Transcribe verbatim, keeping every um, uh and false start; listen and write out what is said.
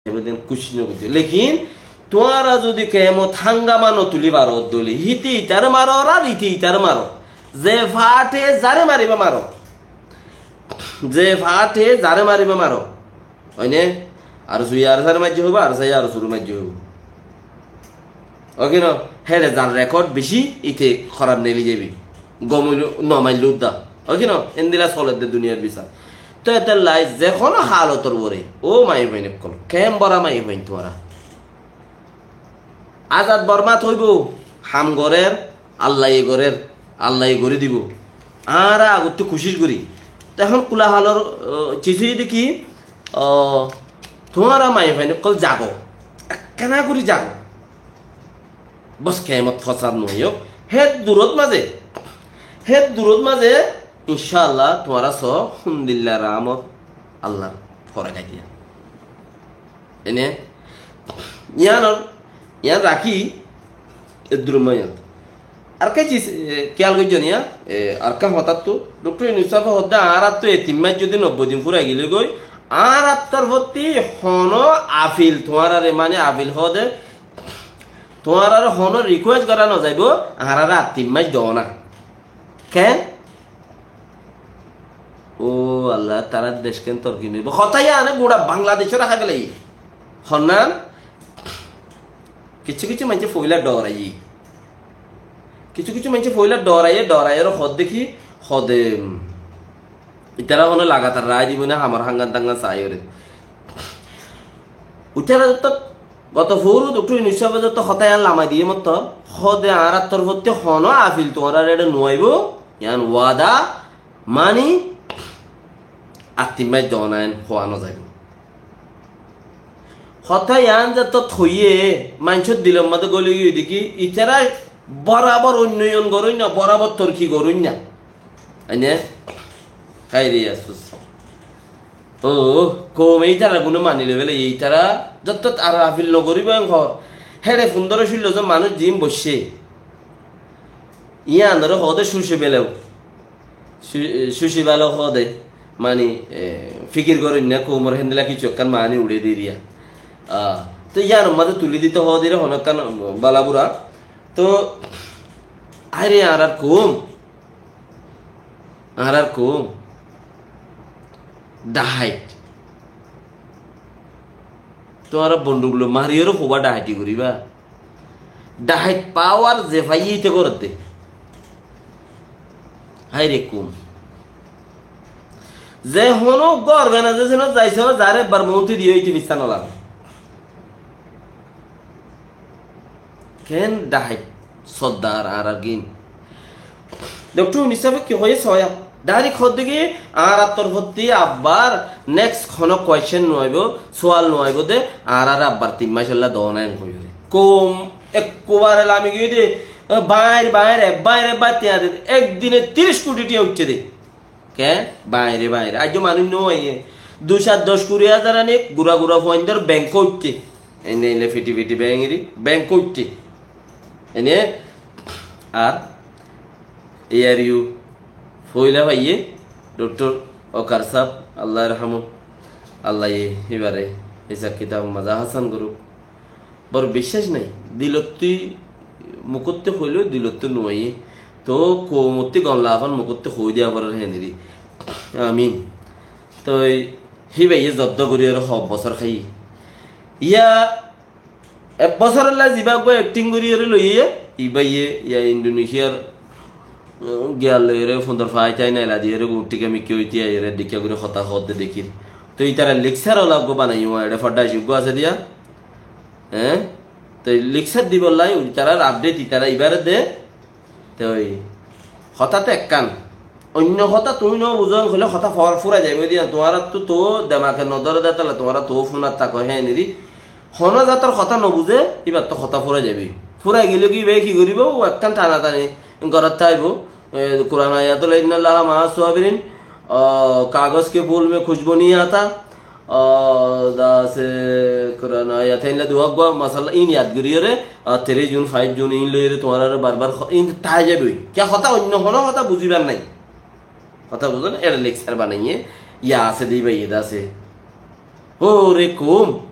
Ibá den kucíc no goijjé. Lekin tuáñra zodi kemot hángama no tuli faro dóle, híte itaré maro ar ite itaré maro. Ze faáte zaré maribá maro. Ze faáte zaré maribá maro. Óine? Ar sui ar sare maijjé hoibó, ar sai ar sure maijjé hoibó. Ói ki no? Héçe zar rekod beci, ite hóraf neli zaibi. Gom óile no maille udda. Ói ki no? Endilla soledde duniyar bisar. Toi etolla ze hono halotor uore, ó maiyafuain ókkol, kemp bóra maiyafuain tuáñra. Azad Bormá hoibó, ham gorér, Allaye gorér, Allaye gorí dibó. Añára agottú kucíc gorí. Te ehón kula halor, ó, ciz óiye de ki, ó, tuáñra maiyafuain ókkol zago. Ekkána gorí zago. Bos kemot fosad no óiyok. Hé durot mazé, hé durot mazé, incá Allah, tuáñra só, hondilla raámot Allar fore gai diya. Ene, yián or, yián rakí, e durot mazé yián. Ar ke ciz, e, kiyal goijjó niya, e, ar ke hotáttu, Doktor Yunus sábe hoódde, añárattu e tin mac zodi nobboi din furai gilé goi, añárattor fottí hono afil, tuáñrare mane afil hoóde, tuáñrare hono rikuest gora no zaibó, añárare ar tin mac doó na. Ken? Ó Allah, tarár dec ken torki no óibo. Hotá yián gura Bangladecóre hái félaiye. Honnán? Kissú kissú maincé foila dhoraiyé. Kissú kissú maincé foila dhoraiyé, dhoraiyé ar hoódde ki, hoóde, um, itará hono lagatar raái dibo né, hamor hángan tángan saiyóre. Itará zottót, goto foóru Doktor Yunus sábe zottót hotá yián lamai diyé mottor, hoóde añárar torfótti hono afil tuáñrare eçe no aibó, yián wada, mani, ar tin mac doó na en hoó no zaibó. Hotá yián zottót hoiyé, maincór dilor mazé góli giyói de ki, itará borabor unnoyon goróinna, borabor torki goróinna. Aine, háire asús. Ó, koume itará gune mani loi félaiye, itará zottót ar afil no goríbo en hoór. Héçe fundoro cúllo zon manúic zin boiccé. Yiánore hoóde cúci belew. Cú-, cúci belew hoóde. Mani, e, fikir goróinna koumor héndilla kissú ekkán mani uçé de eriya. A, to yiánor mazé tuli dito hoóde re hono ekkán bala bura. To, aire añárar koum. Añárar koum. Dahait. Tuáñra bonduk loi mariyóre hoibá dahaiti goríba. Dahait pawar ze faiyé íte gorédde. Háire koum. Ze hono uggwá organaizécon ot zaisó, zaré ebbar mouti diyó, íte missá no lage. Ken dahait soddar añárar gin. Doktor Yunus sábe ki hoiyé soya? Dairek hoódde ki añárar torfótti abbar neks hono kueccen no aibó, sual no aibó de, añárare abbar tin macolla doó na en hoiyóre. Koum ekkubare lami giyói de, bañir, bañir, e bañir, e bañir tiañ de, ek dine tiríc kuthi tiañ uiththé de. Ke? Bañire, bañire. Aijjó manúic no aiyé. Dui sat doc kuri házar anik gura gura fuaindor bengko uiththé. Ene ele fiti fiti bengiri, bengko uiththé. Ene ar A R U foila faiyé, Doktor Okar sáb, Allah yarhamu, Allaye ibare hisab kitab mazé asan goruk. Bor biccác nai. Dilottí, mukottí hoilé dilottí nuaiyé. Toó koumottí gom lafan mukottí hoi diya forer héniri. Amin. Toi híbaye zoddo gorí aró hoó bosór háiye. Yá ek bosórolla zibá uggúa ekting gorí aró loiyé, ibáye yá Indonesiar giyar loiyóre fundor fai tai naila diyóre guththíka mikká óiti aiyóre dikká gorí hotá hoódde dekír. Toi ítara lekcár ola uggúa banaiyé, uá eçé fodda aiccé uggúa asé diya. Eé? Toi lekcár dibolla itarar apdhet itara ibáre de. Toi hotá to ekkán. Oinno hotá tuñí no buzó hoilé hotá for-, fúrai zaibói diya. Tuáñrattú toó demake no dóre de tolla tuáñra toó fúnat táko héniri. Honó zator hotá no buzé, íbattú hotá fúrai zaibói. Fúrai gilé ki íbaye ki goríbo? Ó ekkán tanatani gorát táibo. E, Kuran ayat ólo, "Innallaha ma'as sabirin", ó, "Kagoz ke phool mein khushbu nahi aata", ó, de asé Kuran ayat, héndilla dui uggúa masala ín yad goríyore, ó, three June, five June ín loiyóre tuáñrare bar bar ho-, ín tái zaibói. Kiyá hotá oinno honó hotá buzíbar nái. Hotá buzón, eçé lekcár banaiyé, yá asé de íbaye de asé. Óre koum,